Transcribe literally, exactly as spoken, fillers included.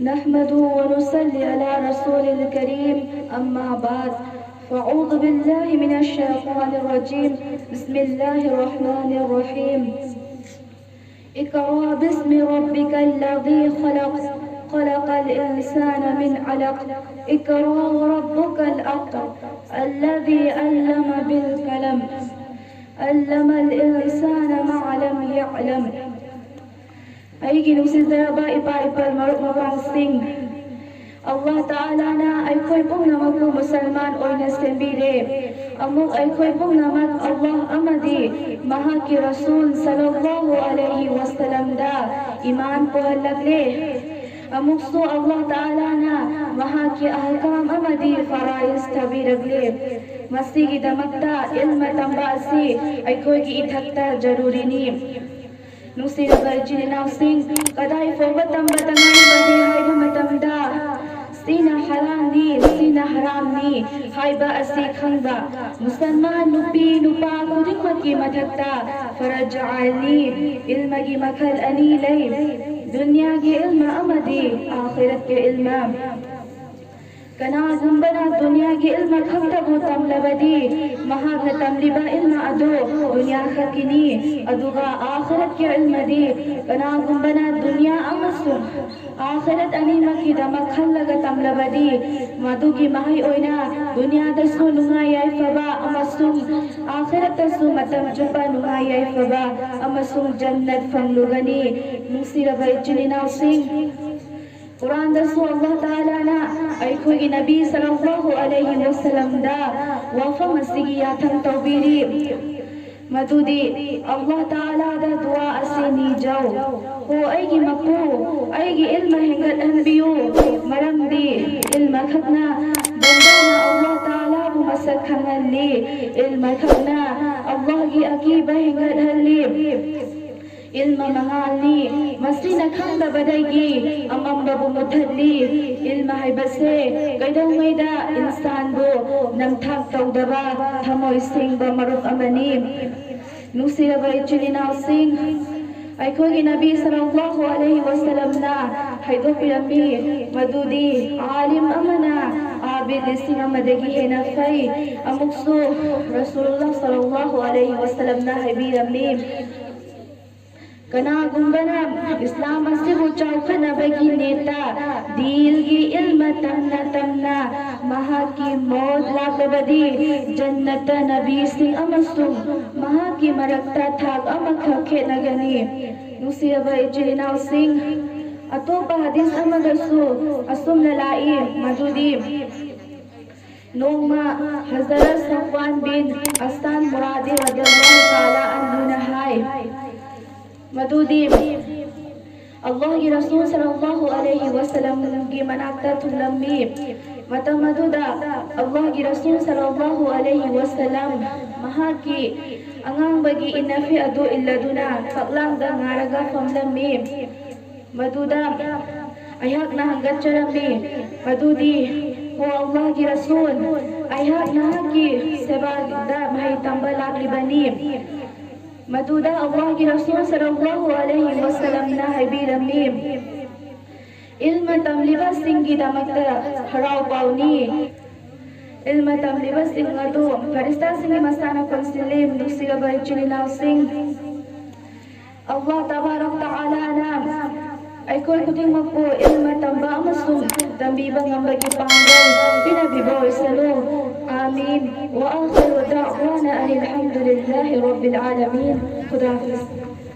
نحمده ونصلي على رسول الكريم، أما بعد، فأعوذ بالله من الشيطان الرجيم. بسم الله الرحمن الرحيم. اقرأ باسم ربك الذي خلق، خلق الإنسان من علق، اقرأ وربك الأكرم، الذي علم بالقلم، علم الإنسان ما لم يعلم. ꯑꯩꯒꯤ ꯅꯨꯡꯁꯤꯖꯔꯕ ꯏꯄꯥ ꯏꯄꯜ ꯃꯔꯨꯞ ꯃꯄꯥꯡꯁꯤꯡ, ꯑꯜꯂꯥꯍ ꯇꯥꯂꯥꯅ ꯑꯩꯈꯣꯏ ꯄꯨꯝꯅꯃꯛꯄꯨ ꯃꯨꯁꯜꯃꯥꯟ ꯑꯣꯏꯅ ꯁꯦꯝꯕꯤꯔꯦ꯫ ꯑꯃꯨꯛ ꯑꯩꯈꯣꯏ ꯄꯨꯝꯅꯃꯛ ꯑꯜꯂꯥꯍ ꯑꯃꯗꯤ ꯃꯍꯥꯛꯀꯤ ꯔꯁꯨꯜ ꯁꯜꯂꯜꯂꯥꯍꯨ ꯑꯂꯩꯍꯤ ꯋꯁꯜꯂꯝꯗ ꯏꯃꯥꯟ ꯄꯨꯍꯜꯂꯛꯂꯦ꯫ ꯑꯃꯨꯛꯁꯨ ꯑꯜꯂꯥꯍ ꯇꯥꯂꯥꯅ ꯃꯍꯥꯛꯀꯤ ꯑꯍꯀꯥꯝ ꯑꯃꯗꯤ ꯐꯔꯥꯏꯖ ꯊꯝꯕꯤꯔꯛꯂꯦ꯫ ꯃꯁꯤꯒꯤꯗꯃꯛꯇ ꯏꯜꯃ ꯇꯝꯕ ꯑꯁꯤ ꯑꯩꯈꯣꯏꯒꯤ ꯏꯊꯛꯇ ꯖꯔꯨꯔꯤꯅꯤ꯫ ꯅꯨꯡꯁꯤꯔꯕ ꯏꯆꯤꯜ ꯏꯅꯥꯎꯁꯤꯡ, ꯀꯗꯥꯏ ꯐꯥꯎꯕ ꯇꯝꯕ ꯇꯉꯥꯏ ꯐꯗꯦ ꯍꯥꯏꯕ ꯃꯇꯝꯗ, ꯁꯤꯅ ꯍꯂꯥꯜꯅꯤ, ꯁꯤꯅ ꯍꯔꯥꯝꯅꯤ ꯍꯥꯏꯕ ꯑꯁꯤ ꯈꯪꯕ, ꯃꯨꯁꯜꯃꯥꯟ ꯅꯨꯄꯤ ꯅꯨꯄꯥ ꯈꯨꯗꯤꯡꯃꯛꯀꯤ ꯃꯊꯛꯇ ꯐꯔꯖ ꯑꯥꯏꯟꯅꯤ꯫ ꯏꯜꯃꯒꯤ ꯃꯈꯜ ꯑꯅꯤ ꯂꯩ, ꯗꯨꯅꯤꯌꯥꯒꯤ ꯏꯜꯃ ꯑꯃꯗꯤ ꯑꯥꯈꯤꯔꯠꯀꯤ ꯏꯜꯃ꯫ ꯀꯅꯥꯒꯨꯝꯕꯅ ꯗꯨꯅꯤꯌꯥꯒꯤ ꯏꯜꯃ ꯈꯛꯇꯕꯨ ꯇꯝꯂꯕꯗꯤ, ꯃꯍꯥꯛꯅ ꯇꯝꯂꯤꯕ ꯏꯜꯃ ꯑꯗꯨ ꯗꯨꯅꯤꯌꯥ ꯈꯛꯀꯤꯅꯤ꯫ ꯑꯗꯨꯒ ꯑꯥꯈꯤꯔꯠꯀꯤ ꯏꯜꯃꯗꯤ, ꯀꯅꯥꯒꯨꯝꯕꯅ ꯗꯨꯅꯤꯌꯥ ꯑꯃꯁꯨꯡ ꯑꯥꯈꯤꯔꯠ ꯑꯅꯤꯃꯛꯀꯤꯗꯃꯛ ꯈꯜꯂꯒ ꯇꯝꯂꯕꯗꯤ, ꯃꯗꯨꯒꯤ ꯃꯍꯩ ꯑꯣꯏꯅ ꯗꯨꯅꯤꯌꯥꯗꯁꯨ ꯅꯨꯡꯉꯥꯏ ꯌꯥꯏꯐꯕ ꯑꯃꯁꯨꯡ ꯑꯥꯈꯤꯔꯠꯇꯁꯨ ꯃꯇꯝ ꯆꯨꯞꯄ ꯅꯨꯡꯉꯥꯏ ꯌꯥꯏꯐꯕ ꯑꯃꯁꯨꯡ ꯖꯟꯅꯠ ꯐꯪꯂꯨꯒꯅꯤ꯫ ꯅꯨꯡꯁꯤꯔꯕ ꯏꯆꯤꯜ ꯏꯅꯥꯎꯁꯤꯡ, ꯀꯨꯔꯥꯟꯗꯁꯨ ꯑꯜꯂꯥꯍ ꯇꯥꯂꯥꯅ ꯑꯩꯈꯣꯏꯒꯤ ꯅꯕꯤ ꯁꯜꯂꯜꯂꯥꯍꯨ ꯑꯂꯩꯍꯤ ꯋꯁꯜꯂꯝꯗ ꯋꯥꯐꯝ ꯑꯁꯤꯒꯤ ꯌꯥꯊꯪ ꯇꯧꯕꯤꯔꯤ꯫ ꯃꯗꯨꯗꯤ ꯑꯜꯂꯥꯍ ꯇꯥꯂꯥꯗ ꯗꯨꯋꯥ ꯑꯁꯤ ꯅꯤꯖꯧ, "ꯍꯣ ꯑꯩꯒꯤ ꯃꯄꯨ, ꯑꯩꯒꯤ ꯏꯜꯃ ꯍꯦꯟꯒꯠꯍꯟꯕꯤꯌꯨ, ꯃꯔꯝꯗꯤ ꯏꯜꯃ ꯈꯛꯅ ꯕꯟꯗꯥꯅ ꯑꯜꯂꯥꯍ ꯇꯥꯂꯥꯕꯨ ꯃꯁꯛ ꯈꯪꯍꯜꯂꯤ, ꯏꯜꯃ ꯈꯛꯅ ꯑꯜꯂꯥꯍꯒꯤ ꯑꯀꯤꯕ ꯍꯦꯟꯒꯠꯍꯜꯂꯤ꯫ ꯏꯜꯃ ꯃꯉꯥꯜꯅꯤ, ꯃꯁꯤꯅ ꯈꯪꯗꯕꯗꯒꯤ ꯑꯃꯝꯕꯕꯨ ꯃꯨꯊꯠꯂꯤ"꯫ ꯏꯜꯃ ꯍꯥꯏꯕꯁꯦ ꯀꯩꯗꯧꯉꯩꯗ ꯏꯟꯁꯥꯟꯕꯨ ꯅꯝꯊꯥꯛ ꯇꯧꯗꯕ ꯊꯃꯣꯏ ꯁꯦꯡꯕ ꯃꯔꯨꯞ ꯑꯃꯅꯤ꯫ ꯅꯨꯡꯁꯤꯔꯕ ꯏꯆꯤꯜ ꯏꯅꯥꯎꯁꯤꯡ, ꯑꯩꯈꯣꯏꯒꯤ ꯅꯕꯤ ꯁꯜꯂꯜꯂꯥꯍꯨ ꯑꯂꯩꯍꯤ ꯋꯁꯜꯂꯝꯅ ꯍꯥꯏꯗꯣꯛꯄꯤꯔꯝꯃꯤ, ꯃꯗꯨꯗꯤ ꯑꯥꯂꯤꯝ ꯑꯃꯅ ꯑꯥꯕꯤꯗ ꯂꯤꯁꯤꯡ ꯑꯃꯗꯒꯤ ꯍꯦꯟꯅ ꯐꯩ꯫ ꯑꯃꯨꯛꯁꯨ ꯔꯁꯨꯜꯂꯥ ꯁꯜꯂꯜꯂꯥꯍꯨ ꯑꯂꯩꯍꯤ ꯋꯁꯜꯂꯝꯅ ꯍꯥꯏꯕꯤꯔꯝꯃꯤ, ꯀꯅꯥꯒꯨꯝꯕꯅ ꯏꯁꯂꯥꯝ ꯑꯁꯤꯕꯨ ꯆꯥꯎꯈꯠꯅꯕꯒꯤ ꯅꯦꯇ, ꯗꯤꯜꯒꯤ ꯏꯜꯃ ꯇꯝꯅ ꯇꯝꯅ ꯃꯍꯥꯛꯀꯤ ꯃꯣꯠ ꯂꯥꯛꯂꯕꯗꯤ, ꯖꯟꯅꯠꯇ ꯅꯕꯤꯁꯤꯡ ꯑꯃꯁꯨꯡ ꯃꯍꯥꯛꯀꯤ ꯃꯔꯛꯇ ꯊꯥꯛ ꯑꯃꯈꯛ ꯈꯦꯠꯅꯒꯅꯤ꯫ ꯅꯨꯡꯁꯤꯔꯕ ꯏꯆꯤꯜ ꯏꯅꯥꯎꯁꯤꯡ, ꯑꯇꯣꯞꯄ ꯍꯗꯤꯁ ꯑꯃꯗꯁꯨ ꯑꯁꯨꯝꯅ ꯂꯥꯛꯏ, ꯃꯗꯨꯗꯤ ꯅꯣꯡꯃ ꯍꯖꯔꯠ ꯁꯐꯋꯥꯟ ꯕꯤꯟ ꯑꯁꯥꯟ ꯃꯨꯔꯥꯗꯤ ꯔꯗꯤꯌꯜꯂꯥꯍꯨ ꯇꯥꯂꯥ ꯑꯟꯍꯨꯅ ꯍꯥꯏ, ꯃꯗꯨꯗꯤ ꯑꯜꯂꯥꯍꯒꯤ ꯔꯁꯨꯜ ꯁꯜꯂꯜꯂꯥꯍꯨ ꯑꯂꯩꯍꯤ ꯋꯁꯜꯂꯝꯒꯤ ꯃꯅꯥꯛꯇ ꯊꯨꯡꯂꯝꯃꯤ꯫ ꯃꯇꯝ ꯑꯗꯨꯗ ꯑꯜꯂꯥꯍꯒꯤ ꯔꯁꯨꯜ ꯁꯜꯂꯜꯂꯥꯍꯨ ꯑꯂꯩꯍꯤ ꯋꯁꯜꯂꯝ ꯃꯍꯥꯛꯀꯤ ꯑꯉꯥꯡꯕꯒꯤ ꯏꯟꯅꯐꯤ ꯑꯗꯨ ꯏꯜꯂꯗꯨꯅ ꯐꯛꯂꯥꯡꯗ ꯉꯥꯔꯒ ꯐꯝꯂꯝꯃꯤ꯫ ꯃꯗꯨꯗ ꯑꯩꯍꯥꯛꯅ ꯍꯪꯒꯠꯆꯔꯝꯃꯤ, ꯃꯗꯨꯗꯤ, "ꯍꯣ ꯑꯜꯂꯥꯍꯒꯤ ꯔꯁꯨꯜ, ꯑꯩꯍꯥꯛ ꯅꯍꯥꯛꯀꯤ ꯁꯦꯕꯥꯗ ꯃꯍꯩ ꯇꯝꯕ ꯂꯥꯛꯂꯤꯕꯅꯤ"꯫ ꯃꯗꯨꯗ ꯑꯜꯂꯥꯍꯒꯤ ꯔꯁꯨꯜ ꯁꯜꯂꯜꯂꯥꯍꯨ ꯑꯂꯩꯍꯤ ꯋꯁꯜꯂꯝꯅ ꯍꯥꯏꯕꯤꯔꯝꯃꯤ, ꯏꯜꯃ ꯇꯝꯂꯤꯕꯁꯤꯡꯒꯤꯗꯃꯛꯇ ꯍꯔꯥꯎ ꯄꯥꯎꯅꯤ꯫ ꯏꯜꯃ ꯇꯝꯂꯤꯕꯁꯤꯡ ꯑꯗꯨ ꯐꯔꯤꯁꯇꯥꯁꯤꯡꯒꯤ ꯃꯁꯥꯅ ꯀꯣꯟꯁꯤꯜꯂꯤ꯫ ꯅꯨꯡꯁꯤꯔꯕ ꯏꯆꯤꯜ ꯏꯅꯥꯎꯁꯤꯡ, ꯑꯜꯂꯥꯍ ꯇꯕꯥꯔꯛ ꯇꯥꯂꯥꯅ ꯑꯩꯈꯣꯏ ꯈꯨꯗꯤꯡꯃꯛꯄꯨ ꯏꯜꯃ ꯇꯝꯕ ꯑꯃꯁꯨꯡ ꯇꯝꯕꯤꯕ ꯉꯝꯕꯒꯤ ꯄꯥꯡꯒꯜ ꯄꯤꯅꯕꯤꯕ ꯑꯣꯏꯁꯅꯨ꯫ ꯑꯥꯃꯤꯟ꯫ ꯋꯥ ꯑꯥꯈꯤꯔꯨ ꯗꯥꯋꯥꯅꯥ ꯑꯅꯤꯜ ꯍꯝꯗꯨꯂꯤꯜꯂꯥꯍꯤ ꯔꯕꯤꯜ ꯑꯥꯂꯥꯃꯤꯟ꯫ ꯈꯨꯗꯥ ꯍꯥꯐꯤꯖ꯫